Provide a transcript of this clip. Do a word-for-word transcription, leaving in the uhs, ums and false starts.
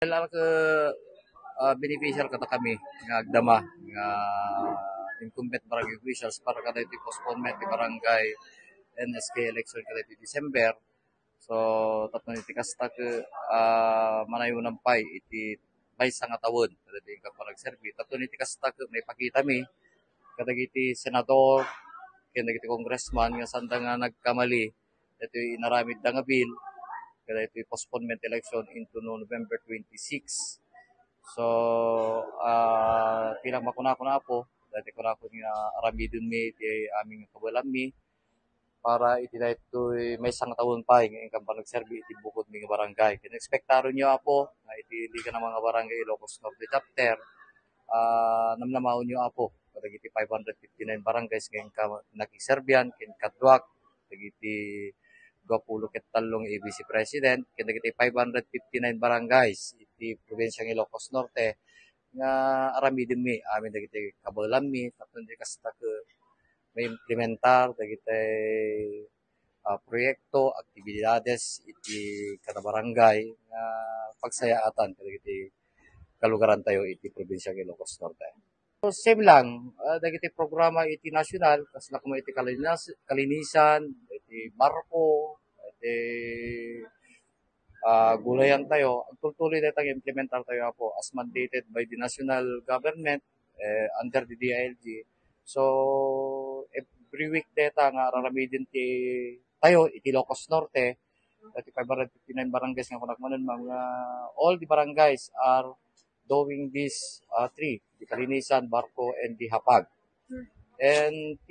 Well, arka, ah, beneficial kada kami nga agdama nga incumbent barangay officials para kada iti postponement ti barangay N S K election kada iti December. So, tapno iti kasta ket, ah, manayunan pay iti maysa nga tawen kada iti inka panagserbi. Tapno iti kasta ket maipakitami kadagiti senador ken dagiti congressman nga sanda nga nagkamali iti inaramidda nga bill, kada iti postponement election into November twenty-six. So, ah, ti lang makunakon, Apo, dati kunakon nga aramidenmi iti amin nga kabaelanmi para iti daytoy maysa nga tawen pay nga inkan panagserbi iti bukodmi nga barangay. Ken ekspektaronyo, Apo, nga iti Liga ng mga Barangay Ilocos Norte Chapter, ah, namnamaonyo, Apo, kadagiti five hundred fifty-nine barangays nga inka nakiserbian ken kaduak dagiti duapulo ket tallo nga A B C president ken dagiti five hundred fifty-nine barangays iti probinsya nga Ilocos Norte nga aramidenmi amin dagiti kabaelanmi tapno di kasta ket maimplementar dagiti, ah, proyekto, aktibidades iti kada barangay nga pagsayaatan kadagiti kalugarantayo iti probinsya nga Ilocos Norte. So, same lang, ah, dagiti programa iti national, kasla koma iti kalinas-, kalinisan, iti barko, iti, ah, gulayantayo, agtultuloy dayta nga implementartayo, Apo, as mandated by the national government, eh, under the D I L G. So, every week dayta nga araramiden ti tayo iti Ilocos Norte, dati five hundred fifty-nine barangays nga kunak manen, ma'am, nga all the barangays are doing this, ah, three, the Kalinisan, Barco, and the Hapag. And